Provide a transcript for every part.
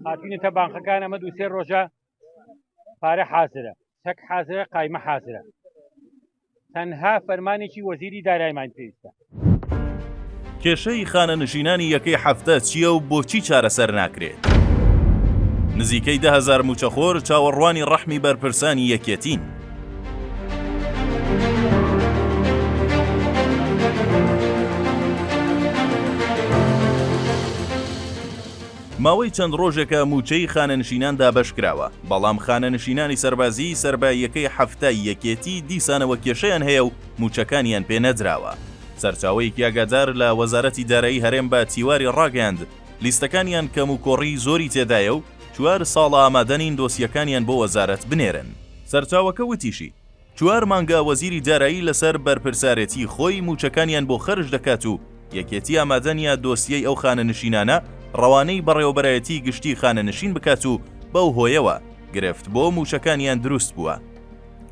هاتوینەتە بانقەکان ئەمە دوو سێ ڕۆژە پارە حازرە چەک حازرە قایمە حازرە تەنها فەرمانێکی وەزیری دارایمان پێویستە. کێشەی خانەنشینانی یەکەی حەفتە چییە و بۆچی چارەسەر ناکرێت؟ نزیکەی 10,000 مووچەخۆر چاوەڕوانی ڕەحمی بەرپرسانی یەکێتین. ماوەی چەند ڕۆژێکە مووچەی خانەنشینان دابەشکراوە، بەڵام خانەنشینانی سەربازیی سەر بە یەکەی حەفتای یەکێتی دیسانەوە کێشەیان هەیە و مووچەکانیان پێ نەدراوە. سەرچاوەیەکی ئاگادار لە وەزارەتی دارایی هەرێم بە تیواری ڕاگەیاند، لیستەکانیان کەموکۆڕیی زۆری تێدایە و چوار ساڵە ئامادە نین دۆسیەکانیان بۆ وەزارەت بنێرن. سەرچاوەکە وتیشی، چوار مانگە وەزیری دارایی لەسەر بەرپرسارێتی خۆی مووچەکانیان بۆ خەرج دەکات و یەکێتی ئامادە نییە دۆسیەی ئەو خانەنشینانە ڕەوانەی بەڕێوەبەرایەتی گشتی خانەنشین بکات و بەو هۆیەوە گرفت بۆ مووچەکانیان دروست بووە.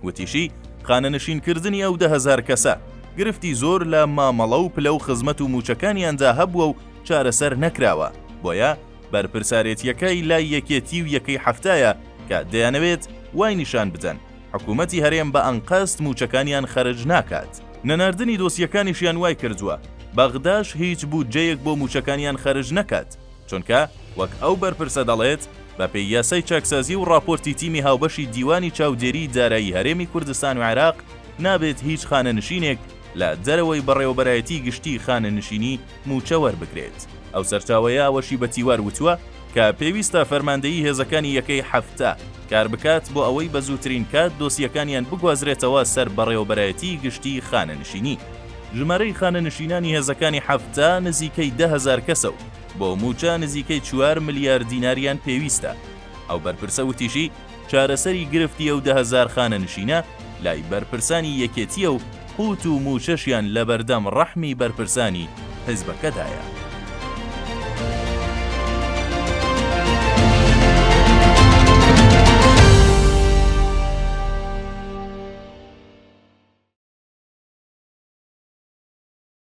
وتیشی، خانەنشینکردنی ئەو 10,000 کەسە گرفتی زۆر لە مامەڵە و پلە و خزمەت و مووچەکانیاندا هەبووە و چارەسەر نەکراوە، بۆیە بەرپرسارێتییەکەی لای یەکێتی و یەکەی حەفتایە کە دەیانەوێت وای نیشان بدەن حکومەتی هەرێم بە ئەنقەست مووچەکانیان خەرج ناکات. نەناردنی دۆسیەکانیشیان وایکردووە بەغداش هیچ بودجەیەک بۆ مووچەکانیان خەرج نەکات، چونکە وەک ئەو بەرپرسە دەڵێت، بەپێی یاسای چاکسازی و ڕاپۆرتی تیمی هاوبەشی دیوانی چاودێریی دارایی هەرێمی کوردستان و عێراق، نابێت هیچ خانەنشینێک لە دەرەوەی بەڕێوەبەرایەتیی گشتیی خانەنشینی مووچە وەربگرێت. ئەو سەرچاوەیە ئەوەشی بە تیوار وتووە کە پێویستە فەرماندەیی هێزەکانی یەکەی 70 کاربکات بۆ ئەوەی بە زووترین کات دۆسیەکانیان بگوازرێتەوە سەر بەڕێوەبەرایەتیی گشتیی خانەنشینی. ژمارەی خانەنشینانی هێزەکانی 70 نزیکەی 10,000 کەسە و بۆ مووچە نزیکەی چوار ملیار دیناریان پێویستە. ئەو بەرپرسە وتیشی، چارەسەری گرفتی ئەو 10,000 خانەنشینە لای بەرپرسانی یەکێتییە و قوت و مووچەشیان لەبەردەم ڕەحمی بەرپرسانی حیزبەکەدایە.